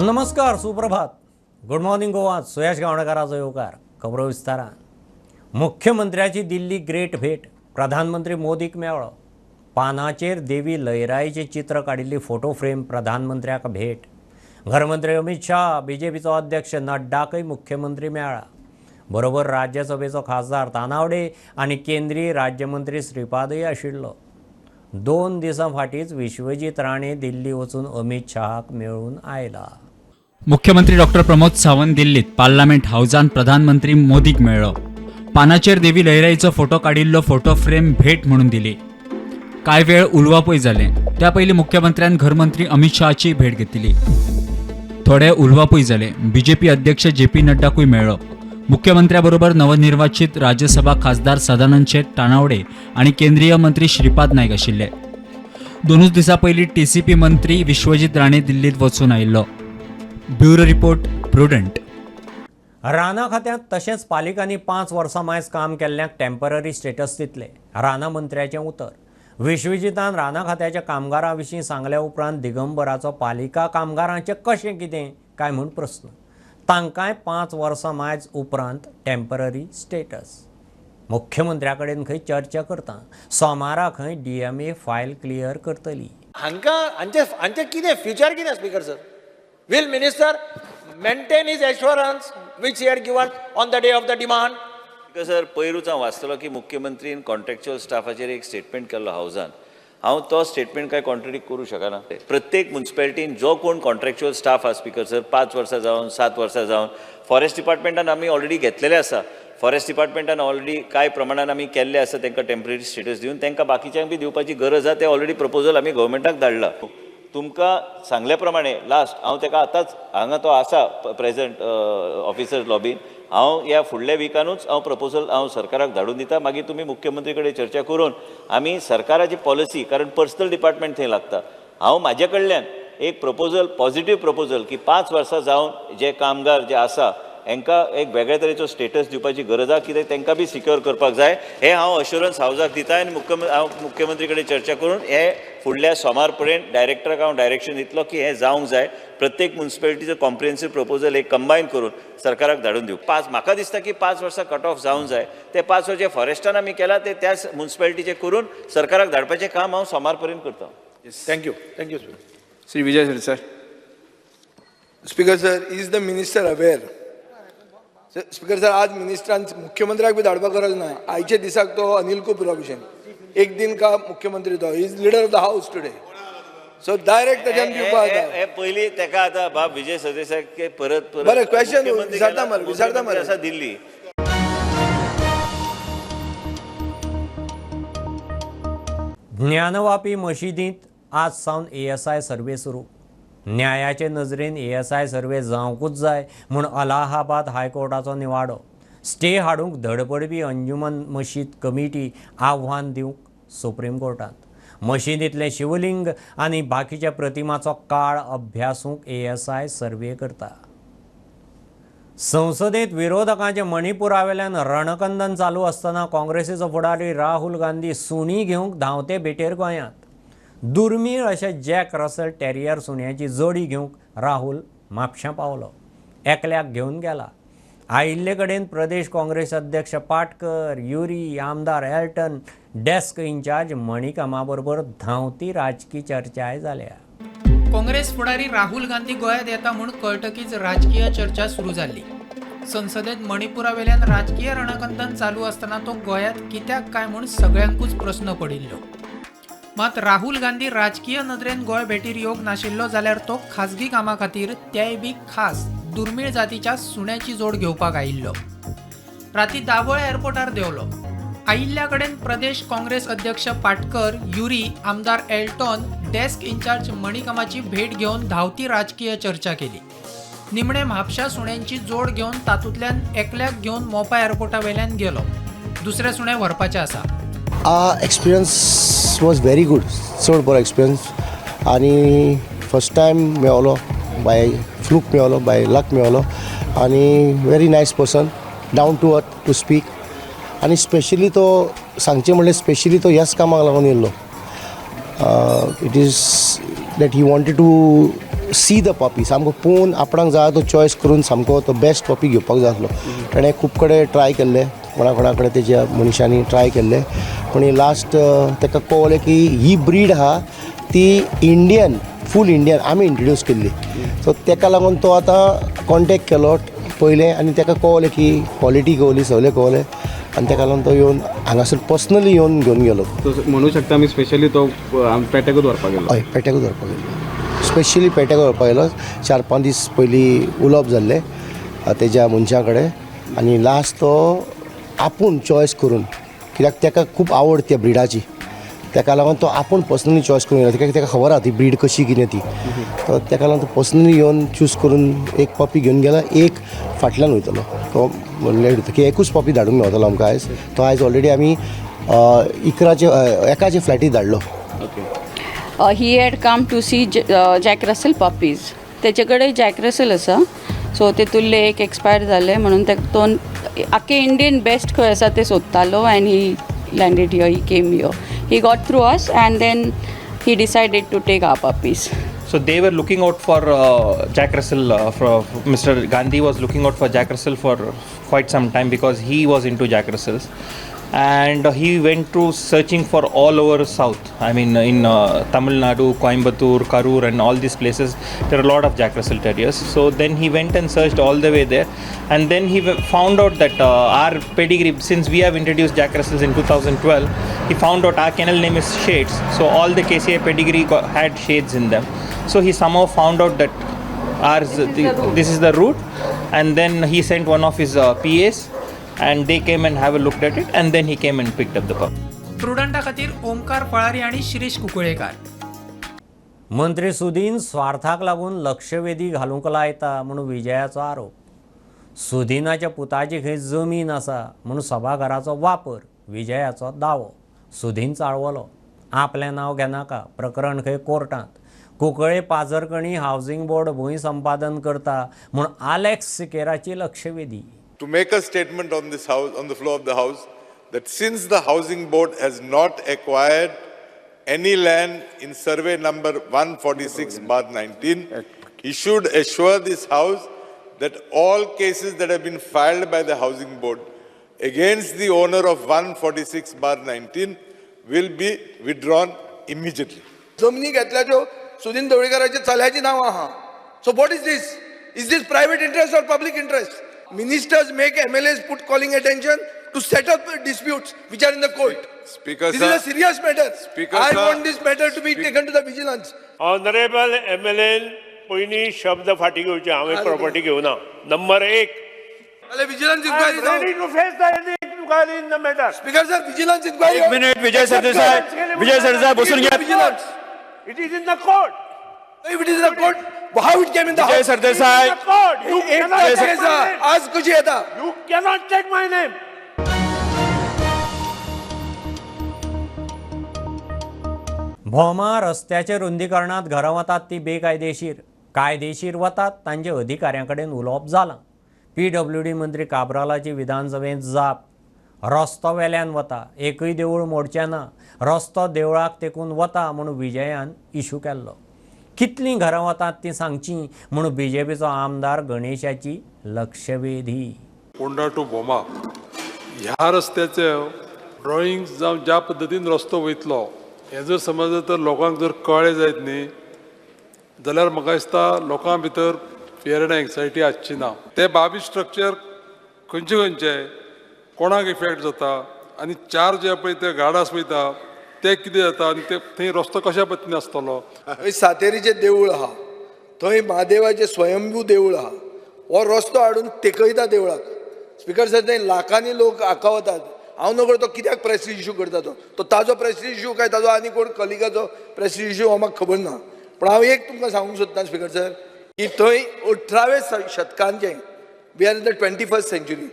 नमस्कार, सुप्रभात, good morning Goa. सुयश गावणेकाराचो येवकार खबरो विस्तारान. मुख्यमंत्र्याची दिल्ली ग्रेट भेट. प्रधानमंत्री मोदीक मेळ्ळो. पानाचेर देवी लयराईचें चित्र काडिल्ली फोटो फ्रेम प्रधानमंत्र्याक भेट. घरमंत्री अमित शाह, बीजेपीचो अध्यक्ष नड्डाकय मुख्यमंत्री मेळ्ळा. बरोबर राज्यसभेचो खासदार तानावडे आनी केंद्रीय राज्यमंत्री श्रीपादय आशिल्लो. 2 दिसां फाटींच विश्वजीत राणे दिल्ली वचून अमित शहाक मेळून आयला. मुख्यमंत्री डॉक्टर प्रमोद सावंत दिल्लीत पार्लमेंट हाऊजान प्रधानमंत्री मोदीक मेळ्ळो. पानाचेर देवी लयराईचो फोटो काडिल्लो फोटो फ्रेम भेट म्हणून दिली. कांय वेळ उलोवपूय जालें. त्या पयलीं मुख्यमंत्र्यान घरमंत्री अमित शहाची भेट घेतली. थोडे उलोवपूय जालें. बीजेपी अध्यक्ष जे पी नड्डाकूय मेळ्ळो. मुख्यमंत्र्याबरोबर नवनिर्वाचित राज्यसभा खासदार सदानंद शेट तानावडे आनी केंद्रीय मंत्री श्रीपाद नायक आशिल्ले. 2 दिसां पयलीं टीसीपी मंत्री विश्वजीत राणे दिल्लीत वचून आयिल्लो. Bureau report, Prudent. रानां खात्यांत तशेंच पालिकांनी 5 वर्सां मायज काम केल्ल्यांक टेम्पररी स्टेटस दितले, रानां मंत्र्याचें उतर. विश्वजितान रानां खात्याच्या कामगारां विशीं सांगल्या उपरांत दिगंबराचो पालिका कामगारांचें कशें कितें काय म्हूण प्रस्न. तांकांय 5 वर्सां मायज उपरांत टेम्पररी स्टेटस. मुख्यमंत्र्या कडेन खंय चर्चा करता. सोमारा खंय डीएमए फायल क्लियर करतली. हांकां हांचे कितें फ्युचर कितें speaker sir? Will minister maintain his assurance which he had given on the day of the demand? Speaker sir, पयरूच हांव वाचतलो की मुख्यमंत्रीन कॉन्ट्रॅक्च्युअल स्टाफाचेर एक स्टेटमेंट केल्लो हावजान. हांव तो स्टेटमेंट कांय कॉन्ट्रडिक्ट करूं शकना. प्रत्येक मुन्सिपेलिटीन जो कोण कॉन्ट्रॅक्च्युअल स्टाफ आसा स्पीकर सर, 5 वर्सां जावन 7 वर्सां जावन फॉरेस्ट डिपार्टमेंटान आमी ऑलरेडी घेतलेले आसा. फॉरेस्ट डिपार्टमेंटान ऑलरेडी कांय प्रमाणान आमी केल्ले आसा. तांकां टेम्पररी स्टेटस दिवन तांकां बाकीच्यांक बी दिवपाची गरज आसा. ते ऑलरेडी प्रपोजल आमी गव्हर्मेंटाक धाडला. तुमकां सांगल्या प्रमाणे लास्ट हांव ताका आतांच हांगा तो आसा प्रेजंट ऑफिसर्स लॉबीन. हांव ह्या फुडल्या विकानूच हांव प्रपोजल हांव सरकाराक धाडून दिता. मागीर तुमी मुख्यमंत्री कडेन चर्चा करून आमी सरकाराची पॉलिसी, कारण पर्सनल डिपार्टमेंट थंय लागता. हांव म्हाजे कडल्यान एक प्रपोजल, पॉझिटीव प्रपोजल की 5 वर्सां जावन जे कामगार जे आसा हांकां एक वेगळे तरेचो स्टेटस दिवपाची गरज आसा. कित्याक तांकां बी सिक्योर करपाक जाय. हें हांव अश्युरन्स हावजाक दिता आनी हांव मुख्यमंत्री कडेन चर्चा करून हे फुडल्या सोमार पर्यंत डायरेक्टराक हांव डायरेक्शन दितलो की हें जावंक जाय. प्रत्येक मुन्सिपेलिटीचो कॉम्प्रिहेन्सीव प्रपोजल एक कंबायन करून सरकाराक धाडून दिवं. 5 म्हाका दिसता की 5 वर्सां कट ऑफ जावंक जाय. ते 5 वर्सां फॉरेस्टान आमी केला ते त्याच मुन्सिपेलिटीचें करून सरकाराक धाडपाचें काम हांव सोमार पर्यंत करता. Thank you, thank you speaker. Shri Vijay sir. Speaker sir, is the minister aware? Speaker sir, आज मिनिस्टरान मुख्यमंत्र्याक बी धाडपाक गरज ना. आयच्या दिसाक तो अनिल कपूरा भशेन एक दिन का मुख्यमंत्री, तो is leader of the house today, so direct ताच्यान दिवपा जाता. हे पयलीं ताका आतां बाब विजय सरदेसाय परत परत बरें, question मुख्यमंत्री विचारता गेला, मरे, विचारता मरे. मुख्यमंत्री आसा दिल्ली. ज्ञानवापी मशिदींत आज सावन एएसआय सर्वे सुरू. न्यायाचे नजरेन एएसआय सर्वे जावंकूच जाय म्हूण अलाहाबाद हायकोर्टाचो निवाडो. स्टे हाडूंक धडपडपी अंजुमन मशीद कमिटी आव्हान दिवंक सुप्रीम कोर्टांत. मशिदींतलें शिवलिंग आनी बाकीच्या प्रतिमाचो काळ अभ्यासूंक एएसआय सर्वे करता. संसदेंत विरोधकांचें मणिपुरावेल्यान रणकंदन चालू आसतना काँग्रेसीचो फुडारी राहुल गांधी सुणी घेवंक धांवते भेटेर गोंयांत. दुर्मीळ अशे जॅक रसल टेरियर सुण्याची जोडी घेवंक राहुल म्हापशां पावलो. एकल्याक घेवन गेला. आयिल्ले कडेन प्रदेश काँग्रेस अध्यक्ष पाटकर, युरी, आमदार एल्टन, डेस्क इन्चार्ज मणिकमा बरोबर धांवती राजकी चर्चाय जाल्या. काँग्रेस फुडारी राहुल गांधी गोंयांत येता म्हूण कळटकीच राजकीय चर्चा सुरू जाल्ली. संसदेत मणिपुरावेल्यान राजकीय रणकंदन चालू आसतना तो गोंयांत कित्याक काय म्हूण सगळ्यांकूच प्रस्न पडिल्लो. मात राहुल गांधी राजकीय नदरेन गोंय भेटीर येवंक नाशिल्लो जाल्यार तो खाजगी कामा खातीर, तेय बी खास दुर्मीळ जातीच्या सुण्याची जोड घेवपाक आयिल्लो. राती दाबोळे एअरपोर्टार देंवलो. आयिल्ल्या कडेन प्रदेश काँग्रेस अध्यक्ष पाटकर, युरी, आमदार एल्टॉन, डेस्क इन्चार्ज मणिकमाची भेट घेवन धांवती राजकीय चर्चा केली. निमणे म्हापशा सुण्यांची जोड घेवन तातूंतल्यान एकल्याक घेवन मोपा एअरपोर्टा वेल्यान गेलो. दुसरें सुणें व्हरपाचें आसा. एक्सपिरियन्स वॉज व्हेरी गूड, चड बरो एक्सपिरियन्स आनी फर्स्ट टायम मेवलो, बाय फ्लूक मेवलो, बाय लक मेवलो आनी very nice person, down to earth to speak. आनी स्पेशली तो सांगचें म्हणल्यार स्पेशली तो ह्याच कामाक लागून येयल्लो. It is that he wanted to see the puppy, सामको पळोवन आपणाक जाय तो चॉयस करून सामको तो बेस्ट पपी घेवपाक जाय आसलो. ताणें खूब कडेन ट्राय केल्ले, कोणा कोणा कडेन तेज्या मनशांनी ट्राय केल्ले, पूण लास्ट ताका कळ्ळें की ही ब्रीड आहा ती इंडियन, फूल इंडियन आमी इंट्रोड्यूस केल्ली. सो ताका लागून तो आतां कॉन्टेक्ट केलो पयलें आनी ताका कळ्ळें की क्वॉलिटी कळ्ळी, सगळें कळ्ळें आनी ताका लागून तो येवन हांगासर पर्सनली येवन घेवन गेलो. म्हणू शकता आमी स्पेशली तो पेट्याकूच व्हरपाक गेलो. हय, पेट्याकूच व्हरपाक गेलो, स्पेशली पेट्याक व्हरपाक गेलो. 4-5 दीस पयलीं उलोवप जाल्लें तेज्या मनशा कडेन आनी लास्ट तो आपूण चॉयस करून, कित्याक ताका खूब आवड त्या ब्रिडाची, ताका लागून तो आपूण पर्सनली चॉयस करून येयला. ताका खबर आहा ती ब्रीड कशी कितें ती, तो ताका लागून तो पर्सनली येवन चूज करून एक पपी घेवन गेला, एक फाटल्यान वयतलो. तो लेट की एकूच पपी धाडूंक मेवतलो आमकां आयज. तो आयज ऑलरेडी आमी एकाचे फ्लॅटी धाडलो. He had come to see Jack Russell puppies. तेचे कडेन जॅक रसल आसा, सो तेतुल्ले एक एक्सपायर जाले म्हणून तो आख्खे इंडियन बेस्ट खंय आसा ते सोदतालो and he landed here, he came here, he got through us and then he decided to take our puppies. So they were looking out for Jack Russell. For Mr. Gandhi was looking out for Jack Russell for quite some time because he was into Jack Russells, and he went to searching for all over South. I mean, in Tamil Nadu, Coimbatore, Karur and all these places, there are a lot of Jack Russell Terriers. So then he went and searched all the way there, and then he found out that our pedigree, since we have introduced Jack Russells in 2012, he found out our kennel name is Shades. So all the KCI pedigree had shades in them. So he somehow found out that ours, this is the route, and then he sent one of his PAs, and they came and have a look at it, and then he came and picked up the pup. प्रुडंटा खातीर ओमकार फळारी आनी शिरीष कुंकळेकार. मंत्री सुदीन स्वार्थाक लागून लक्षवेधी घालूंक लायता म्हूण विजयाचो आरोप. सुदीनाच्या पुताची खंय जमीन आसा म्हूण सभाघराचो वापर विजयाचो दावो. सुदीन चाळवलो, आपलें नांव घेनाका, प्रकरण खंय कोर्टांत. कुंकळे पाजरकणी हावजिंग बोर्ड भूंय संपादन करता म्हूण आलेक्स सिकेराची लक्षवेधी. To make a statement on this house, on the floor of the house, that since the housing board has not acquired any land in survey number 146/19, he should assure this house that all cases that have been filed by the housing board against the owner of 146/19 will be withdrawn immediately. जमनी घेतल्याच्यो सुदीन ढवळीकाराच्या चल्याची नांवां आहा. So what is this? Is this private interest or public interest? Ministers make MLAs put calling attention to set up disputes which are in the court. Speaker, this sir, is a serious matter. Speaker, I sir, want this matter to be taken to the vigilance. Honorable MLA पयलीं शब्द फाटी घेवचे, हांवें property घेवना. Number 1. Vigilance inquiry. I am ready to face the inquiry in the matter. Speaker sir, vigilance inquiry. एक minute, Vijay Sardesai, Vijay Sardesai बसून घ्या. Vigilance. It is in the court. If it is in the court, how it came in the Vijay house? Sardesai. It is in the court. You cannot take my name. आज कशी येता? You cannot take my name. Bhoma रस्त्याच्या रुंदीकरणात घरां वतात ती बेकायदेशीर, कायदेशीर वतात तांचे अधिकाऱ्यां कडेन उलोवप जालां. PWD मंत्री काब्रालाची विधानसभेंत जाप. रस्तो वेल्यान वता, एकूय देवूळ मोडचें ना, रस्तो देवळाक तेकून वता म्हूण विजयान इशू केल्लो. कितलीं घरां वतात तीं सांगचीं म्हूण बीजेपीचो आमदार गणेशाची लक्षवेधी. पोंडा टू भोमा ह्या रस्त्याचे ड्रॉइंग जावं ज्या पद्दतीन रस्तो वयतलो हें जर समज तर लोकांक जर कळ्ळें जायत न्ही जाल्यार म्हाका दिसता लोकां भितर फियर एंड एन्सायटी आसची ना. ते 22 स्ट्रक्चर खंयचे खंयचे कोणाक इफेक्ट जाता आनी चार जे पळय ते गार्डास वयता ते कितें जाता आनी ते थंय रस्तो कशा पद्दतीन आसतलो. सातेरीचें देवूळ आहा, थंय म्हादेवाचें स्वयंभू देवूळ आहा, हो रस्तो हाडून तेकयता देवळाक. स्पिकर सर, थंय लाखांनी लोक हाका वतात. हांव नकळो तो कित्याक प्रेस्टीज इशू करता, तो ताजो प्रेस्टीज इशू काय ताजो आनी कोण कलिगाचो प्रेस्टीज इशू हो म्हाका खबर ना. पूण हांव एक तुमकां सांगूंक सोदतां स्पिकर सर की थंय 18व्या शतकांचें, we are in the 21st century,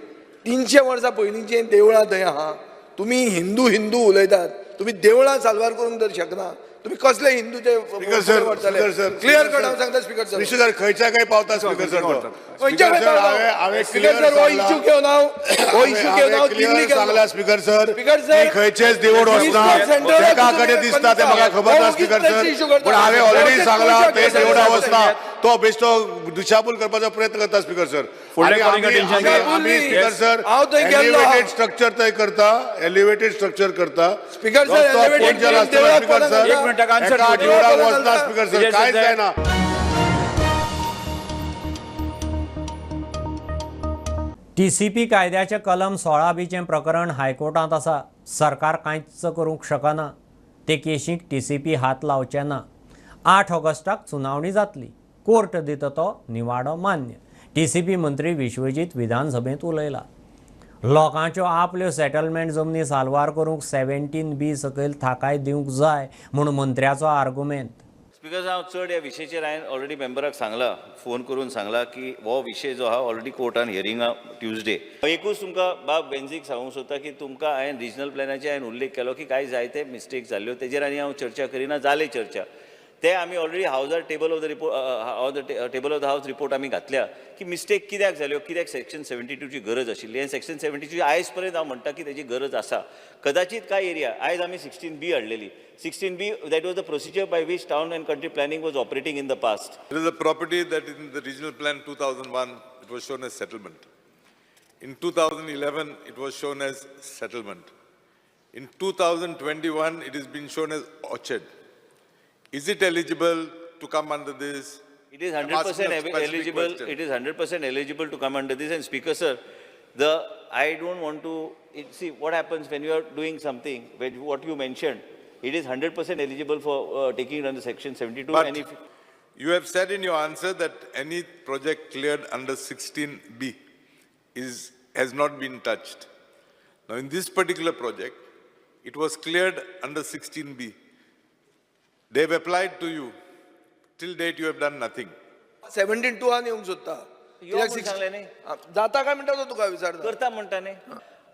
300 वर्सां पयलींचीं देवळां थंय आहा. तुमी हिंदू हिंदू उलयतात, तुमी देवळां साल्वार करूंक जर शकना, तुमी कसले हिंदूचे क्लियर कट हांव सांगता स्पिकर सर. सर खंयच्या खंय पावता स्पिकर सर, खंयच्या खंय पावता स्पिकर सर. हो इशू घेवन हांव, हो इशू घेवन हांव दिल्ली सांगला स्पिकर सर. स्पिकर सर खंयचेच देवूळ वचना, एका कडेन दिसता ते म्हाका खबर ना स्पिकर सर, पूण हांवें ऑलरेडी सांगला ते देवळां वचना. तो बेश्टो दिशाभूल करपाचो प्रयत्न करता स्पीकर सर. आमी स्पीकर सर एलिवेटेड स्ट्रक्चर थंय करता, एलिवेटेड स्ट्रक्चर करता स्पीकर सर. वचना स्पीकर सर, कांयच जायना. टीसीपी कायद्याचे कलम 16 बीचें प्रकरण हायकोर्टांत आसा. सरकार कांयच करूंक शकना. ते केशीक टीसीपी हात लावचे ना. 8 ऑगस्टाक सुनावणी जातली. कोर्ट दिता तो निवाडो मान्य. टीसीपी मंत्री विश्वजीत विधानसभेंत उलयला. लोकांच्यो आपल्यो सेटलमेंट जमनी साल्वार करूंक 17B सकयल थाकाय दिवंक जाय म्हूण मंत्र्याचो आर्गुमेंत. स्पीकर हांव चड ह्या विशयाचेर हांवें ऑलरेडी मेंबराक सांगला, फोन करून सांगला की हो विशय जो आहा ऑलरेडी कोर्टान हियरिंग आहा ट्युजडे. एकूच तुमकां बाब बेन्जीक सांगूंक सोदता की तुमकां हांवें रिजनल प्लॅनाचेर हांवें उल्लेख केलो की कांय जायते मिस्टेक जाल्ल्यो तेजेर आनी हांव चर्चा करिना. जाले चर्चा ते आमी already हावजार table of the report table of the house report आमी घातल्या की मिस्टेक कित्याक जाल्यो, कित्याक सेक्शन 72ची गरज आशिल्ली. आनी सेक्शन 72 आयज पर्यंत हांव म्हणटा की तेजी गरज आसा. कदाचित कांय एरिया आयज आमी 16B हाडलेली. 16B that was the procedure by which town and country planning was operating in the past. It is a property that in the regional plan 2001 it was shown as settlement. In 2011 it was shown as settlement. In 2021 it has been shown as orchard. Is it eligible to come under this? It is 100% eligible. It is 100% eligible to come under this. And Speaker sir, I don't want to see what happens when you are doing something. When what you mentioned, it is 100% eligible for taking it under section 72. But and if you have said in your answer that any project cleared under 16B has not been touched. Now in this particular project, it was cleared under 16B. They have applied to you. Till date, you have done nothing. 17(2) आनी येवंक सोदता. जाता काय म्हणटा तो तुका विचारता. करता म्हणटा न्ही.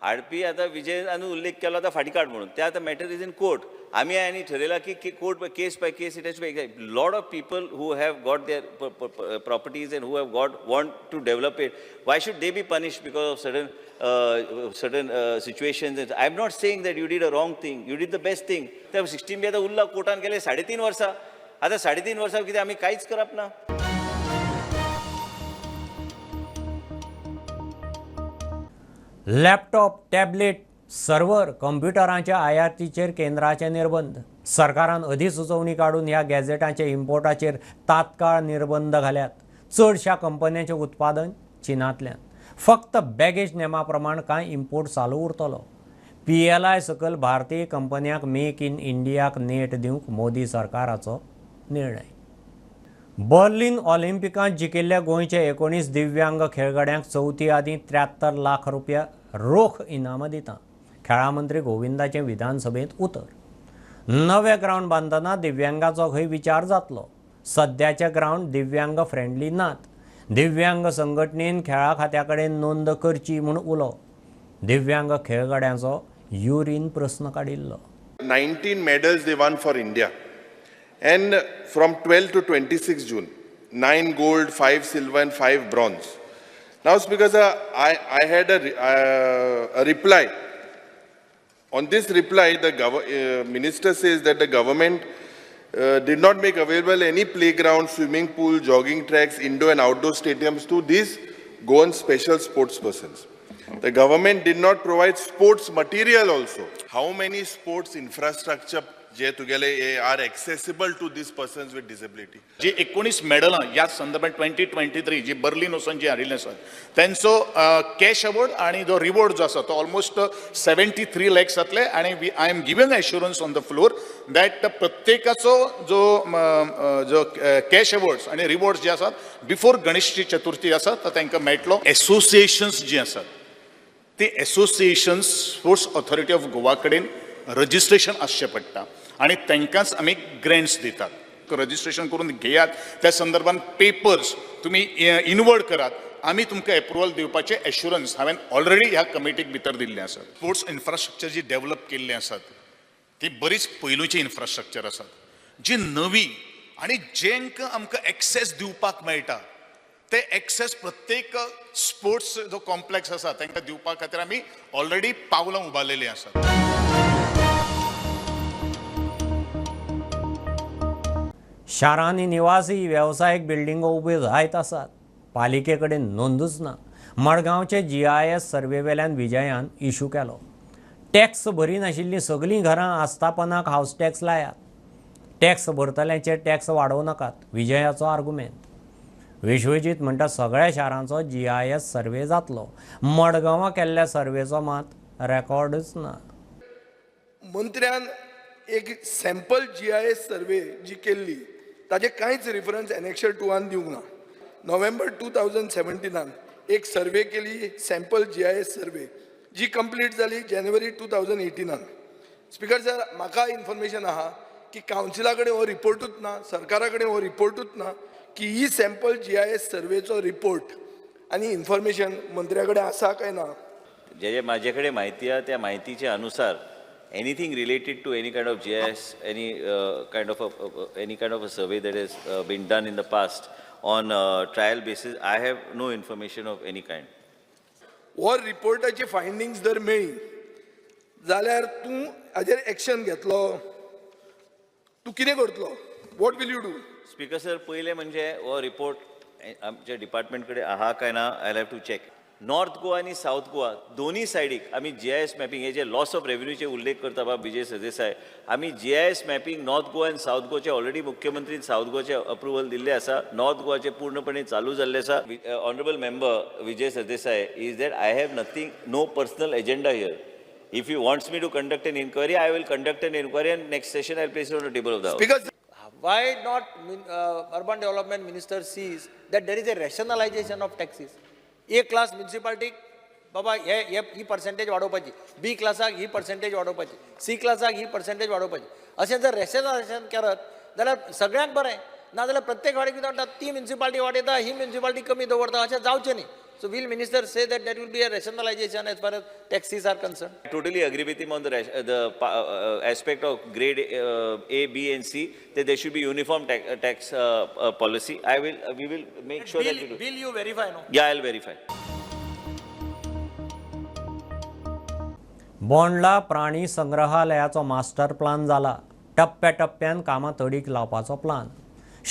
हाडपी आतां विजयान उल्लेख केलो आतां फाटीं काड म्हणून. ते आतां मॅटर is in court. आमी आनी ठरयलां की court by case by case it has be lot of people who have got their properties and who have got want to develop it. Why should they be punished because of certain situations? I am not saying that you did a wrong thing, you did the best thing. ते 16B आतां उरला कोर्टान गेले 3.5 वर्सां. आतां 3.5 वर्सां कितें आमी कांयच करप ना. लॅपटॉप, टॅबलेट, सर्वर, कंप्युटरांच्या आयातीचेर केंद्राचे निर्बंध. सरकारान अधिसुचोवणी काडून ह्या गॅझेटांच्या इम्पोर्टाचेर तात्काळ निर्बंध घाल्यात. चडशा कंपन्यांचें उत्पादन चीनांतल्यान. फक्त बॅगेज नेमा प्रमाण कांय इम्पोर्ट चालू उरतलो. PLI सकयल भारतीय कंपन्यांक मेक इन इंडियाक नेट दिवंक मोदी सरकाराचो निर्णय. बर्लिन ऑलिम्पिकांत जिखिल्ल्या गोंयच्या 19 दिव्यांग खेळगड्यांक चवथी आदीं 73 लाख रुपया रोख इनामां दिता. खेळां मंत्री गोविंदाचें विधानसभेंत उतर. नवे ग्रावंड बांदतना दिव्यांगाचो खंय विचार जातलो. सद्याचे ग्रावंड दिव्यांग फ्रेंडली नात. दिव्यांग संघटनेन खेळां खात्या कडेन नोंद करची म्हूण उलो. दिव्यांग खेळगड्यांचो युरीन प्रस्न काडिल्लो. 19 medals they won for India. And from 12 to 26 June, 9 gold, 5 silver and 5 bronze. Now, Speaker sir, I had a reply. On this reply, the minister says that the government did not make available any playground, swimming pool, jogging tracks, indoor and outdoor stadiums to these Goan special sports persons. The government did not provide sports material also. How many sports infrastructure जे तुगेले are accessible to these persons with disability? जी 19 मेडलां ह्या संदर्भात 2023 जी Berlin वचून जी हाडिल्ली आसात तेंचो कॅश अवॉर्ड आनी जो रिवॉर्ड जो आसा तो ऑलमोस्ट 73 लॅक्स जातले. आनी I am giving assurance on the floor that प्रत्येकाचो जो जो कॅश अवॉर्ड्स आनी रिवॉर्ड्स जे आसात बिफोर गणेश चतुर्थी आसा तो तांकां मेळटलो. एसोसिएशन्स जी आसात ती associations sports authority of Goa कडेन रजिस्ट्रेशन आसचें पडटा आनी तांकांच आमी ग्रँट्स दितात. रजिस्ट्रेशन करून घेयात, त्या संदर्भात पेपर्स तुमी इनवर्ड करात, आमी तुमकां एप्रुवल दिवपाचें एश्युरन्स हांवें ऑलरेडी ह्या कमिटीक भितर दिल्लें आसा. स्पोर्ट्स इन्फ्रास्ट्रक्चर जी डेवलप केल्ली आसात ती बरीच पयलूची इन्फ्रास्ट्रक्चर आसात जी नवी आनी जेंकां आमकां एक्सेस दिवपाक मेळटा ते एक्सेस प्रत्येक स्पोर्ट्स जो कॉम्प्लेक्स आसा तांकां दिवपा खातीर आमी ऑलरेडी पावलां उबारलेलीं आसात. शारांनी निवासी वेवसायीक बिल्डिंगो उब्यो जायत आसात, पालिके कडेन नोंदूच ना. मडगांवचे GIS सर्वेवेल्यान विजयान इशू केलो. टॅक्स भरिनाशिल्लीं सगलीं घरां आस्थापनाक हावस टॅक्स लायात, टॅक्स भरतल्यांचेर टॅक्स वाडोवं नाकात, विजयाचो आर्गुमेंत. विश्वजीत म्हणटा सगळ्या शारांचो GIS survey जातलो, मडगांवां केल्ल्या सर्वेचो मात रेकॉर्डच ना. मंत्र्यान एक सॅम्पल GIS survey जी केल्ली ताजे कांयच रिफरन्स एनेक्शर 2 दिवंक ना. नोव्हेंबर 2017 एक सर्वे केली, सॅम्पल GIS survey जी कंप्लीट जाली जानेवारी 2018. स्पीकर सर, म्हाका इन्फॉर्मेशन आहा की कावन्सिला कडेन हो रिपोर्टूच ना, सरकारा कडेन हो रिपोर्टूच ना की ही सॅम्पल GIS सर्वेचो रिपोर्ट आनी इन्फॉर्मेशन मंत्र्या कडेन आसा काय ना. जे जे माझे कडेन म्हायती आहा त्या म्हायतीचे अनुसार anything related to any kind of GIS, any kind of a survey that has been done in the past on trial basis, I have no information of any kind. हो रिपोर्टाची फायंडिंग्स जर मेळ्ळी जाल्यार तूं हाजेर एक्शन घेतलो, तूं कितें करतलो? What will you do? Speaker sir, पयलें म्हणजे हो रिपोर्ट आमच्या डिपार्टमेंट कडेन आहा काय ना, I have to check. North Goa आनी सावथ गोवा दोन्ही सायडीक आमी GIS mapping, हे जे लॉस ऑफ रेव्हेन्यूचे उल्लेख करता बाब विजय सरदेसाय, आमी GIS mapping north Goa आनी सावथ गोवाचे ऑलरेडी मुख्यमंत्री सावथ गोवाचे अप्रुवल दिल्ले आसा, नॉर्थ गोवाचे पूर्णपणे चालू जाल्ले आसा. Honourable member Vijay Sardesai is that I have nothing, no personal agenda here. If you wants me to conduct an inquiry, I will conduct an inquiry and next session I will place it on the table of the house. Because why not urban development minister sees that there is a rationalization of taxes? A class municipality बाबा हे ही percentage वाडोवपाची, बी क्लासाक ही percentage वाडोवपाची, C क्लासाक ही percentage वाडोवपाची, अशें जर रॅशनलायजेशन करत जाल्यार सगळ्यांक बरें. नाजाल्यार प्रत्येक फावटी कितें म्हणटा, ती म्युनिसिपालिटी वाडयता, ही म्युनिसिपालिटी कमी दवरता, अशें जावचें न्ही. So will minister say that there will be a rationalization as far as taxes are concerned? I totally agree with him on the aspect of grade A, B and C, that there should be uniform tax policy. We will make sure that we do. Will you verify, no? Yeah, I'll verify. Bondla प्राणी संग्रहालयाचो master plan जाला, टप्प्या टप्प्यान कामां तडीक लावपाचो plan,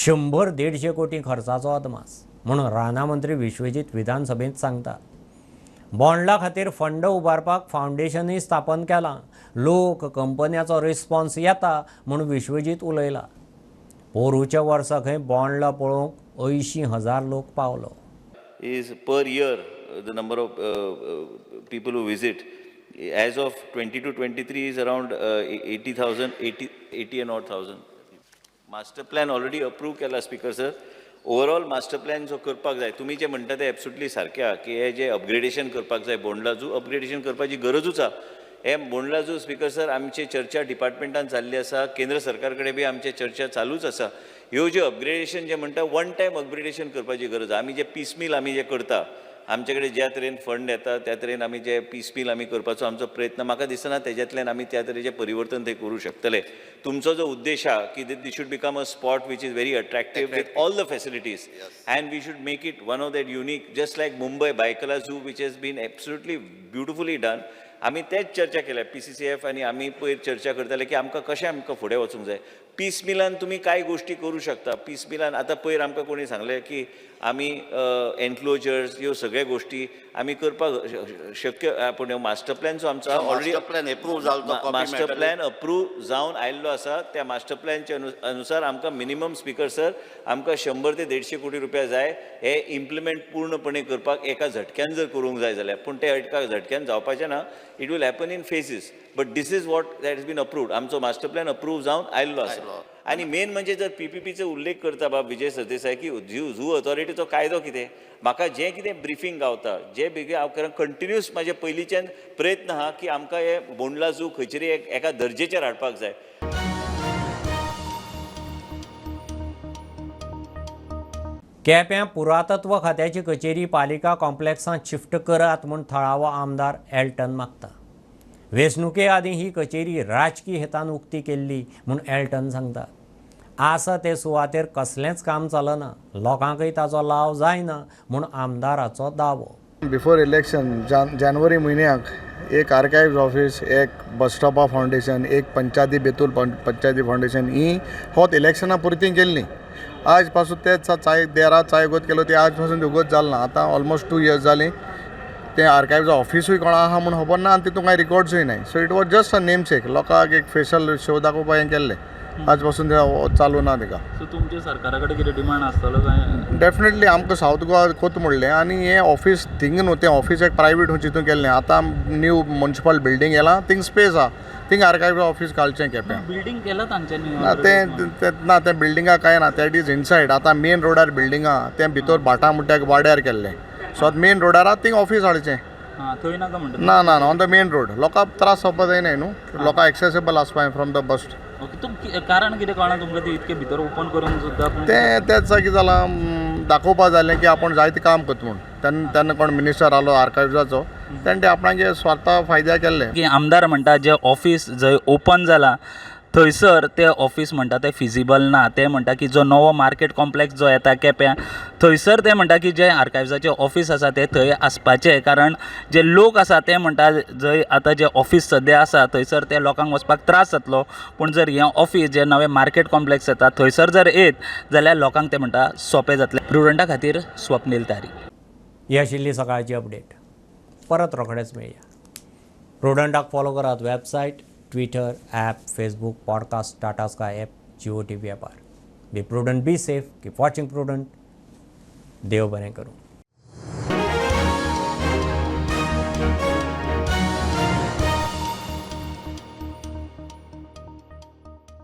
100-150 कोटी खर्चाचो अदमास म्हणून राना मंत्री विश्वजीत विधानसभेंत सांगता. बोंडला खातीर फंड उबारपाक फावंडेशनूय स्थापन केलां, लोक कंपन्याचो रिस्पॉन्स येता म्हूण विश्वजीत उलयला. पोरूच्या वर्सा खंय बोंडला पळोवंक 80,000 लोक पावलो. Is per year the number of people who visit as of 22-23 is around 80,000, 80 and odd thousand. Master plan already approve केला speaker sir. Overall master plan जो करपाक जाय, तुमी जे म्हणटा ते एब्सोल्युटली सारकें आहा की हे जे अपग्रेडेशन करपाक जाय, बोंडला झू अपग्रेडेशन करपाची गरजूच आहा. हे बोंडला झू स्पीकर सर आमची चर्चा डिपार्टमेंटान जाल्ली आसा, केंद्र सरकार कडेन बी आमची चर्चा चालूच आसा. ह्यो ज्यो अपग्रेडेशन जे म्हणटा वन टायम अपग्रेडेशन करपाची गरज आहा. आमी जे पिसमील आमी जे करता, आमचे कडेन ज्या तरेन फंड येता त्या तरेन आमी जे पिसमील आमी करपाचो आमचो प्रयत्न, म्हाका दिसना तेज्यांतल्यान आमी त्या तरेचें परिवर्तन थंय करूं शकतले. तुमचो जो उद्देश आहा की this should become a spot which is very attractive with all the facilities and we should make it one of that unique, just like Mumbai Byculla zoo which has been absolutely beautifully done. आमी तेच चर्चा केल्या PCCF आनी आमी पयर चर्चा करताले की आमकां कशें आमकां फुडें वचूंक जाय. पिसमिलान तुमी कांय गोश्टी करूं शकता. पिसमिलान आतां पयर आमकां कोणी सांगलें की आमी एनक्लोजर्स ह्यो सगळ्यो गोश्टी आमी करपाक शक्य, पूण मास्टर प्लॅन जो आमचो ऑलरेडी मास्टर प्लॅन अप्रूव जावन आयिल्लो आसा, त्या मास्टर प्लॅनच्या अनुसार आमकां मिनिमम स्पीकर सर आमकां 100 ते 150 कोटी रुपया जाय हे इम्प्लिमेंट पूर्णपणे करपाक, एका झटक्यान जर करूंक जाय जाल्यार. पूण ते एका झटक्यान जावपाचें ना, it will happen in phases, but this is what that has been approved. आमचो मास्टर प्लॅन अप्रूव जावन आयिल्लो आसा. आनी मेन म्हणजे जर PPPचो उल्लेख करता बाब विजय सरदेसाय की झू ऑथॉरिटीचो कायदो कितें, म्हाका जें कितें ब्रिफींग गावता जे बेगीन हांव कारण कंटिन्युअस म्हाजे पयलींच्यान प्रयत्न आहा की आमकां हे बोंडला झू खंयतरी एका दर्जेचेर हाडपाक जाय. केप्यां पुरातत्व खात्याची कचेरी पालिका कॉम्प्लेक्सांत शिफ्ट करात म्हूण थळावो आमदार एल्टन मागता. वेंचणुके आदीं ही कचेरी राजकी हेतान उक्ती केल्ली म्हूण एल्टन सांगता. आसा ते सुवातेर कसलेंच काम चलना, लोकांकय ताचो लाव जायना म्हूण आमदाराचो दावो. बिफोर इलेक्शन जानवरी म्हयन्याक एक आर्कायव्ज ऑफीस, एक बस स्टॉपा फावंडेशन, एक पंचायती बेतूल पंचायती फावंडेशन, ही होत इलेक्शना पुरती केल्ली. आज पासून ते चाय देरा चाय गोत केलो, ते आज पासून उगोत जाल ना. आतां ऑलमोस्ट 2 years जालीं तें आर्कायव्ज ऑफिसूय कोण आहा म्हूण खबर ना आनी तितून कांय रिकॉर्ड्सूय नाय. So it was just a name sake, लोकांक एक फेशल शो दाखोवपाक हें केल्लें. आज पासून ते चालू ना तेका. सो तुमचे सरकारा कडेन कितें डिमांड आसतलो काय? डेफिनेटली आमकां सावथ गोवा कोत म्हणलें आनी हें ऑफीस थिंग न्हू, तें ऑफीस एक प्रायवेट खंय चितून केल्लें. आतां न्यू म्युनिसिपल बिल्डींग येलां, थिंग स्पेस आहा, थिंग आर्कायव्ज ऑफीस घालचें केप्यां. बिल्डींग केलां तांच्यांनी? ना तें ना, तें बिल्डिंगा कांय ना, that is inside. आतां मेन रोडार बिल्डिंग आहा, तें भितर भाटा म्हणटा वाड्यार केल्लें. सो आतां मेन रोडार आहा थिंग ऑफीस हाडचें. थंय नाका म्हणटा? ना ना ना, ऑन the main road लोकांक त्रास जावपा जायना न्हू, लोकांक एक्सेसेबल आसपा फ्रॉम the bus. Okay, तुम कारण कितें कळना तुमकां ती इतके भितर ओपन करून सुद्दां? तें तेच कितें जालां, दाखोवपा जालें की आपूण जायतें काम करता म्हूण. तेन्ना तेन्ना कोण मिनिस्टर आलो आर्कायव्जाचो, तेणें ते आपणागे स्वार्था फायद्या केल्लें. की आमदार म्हणटा जें ऑफीस जंय ओपन जालां थंयसर तें ऑफीस म्हणटा तें फिजिबल ना. ते म्हणटा की जो नवो मार्केट कॉम्प्लेक्स जो येता केप्यां थंयसर ते म्हणटा की जें आर्कायव्जाचें ऑफीस आसा तें थंय आसपाचें, कारण जे लोक आसा ते म्हणटा जंय आतां जें ऑफीस सद्या आसा थंयसर ते लोकांक वचपाक त्रास जातलो, पूण जर हें ऑफीस जें नवें मार्केट कॉम्प्लेक्स येता थंयसर जर येत जाल्यार लोकांक ते म्हणटा सोंपें जातलें. प्रुडंटा खातीर स्वप्नील तारी. ही आशिल्ली सकाळची अपडेट. परत रोखडेच मेळया. प्रुडंटाक फॉलो करात website, Twitter, app, Facebook, podcast, Tata Sky app, Jio TV ॲपार. Be prudent, be safe, keep watching Prudent. देव बरें करूं.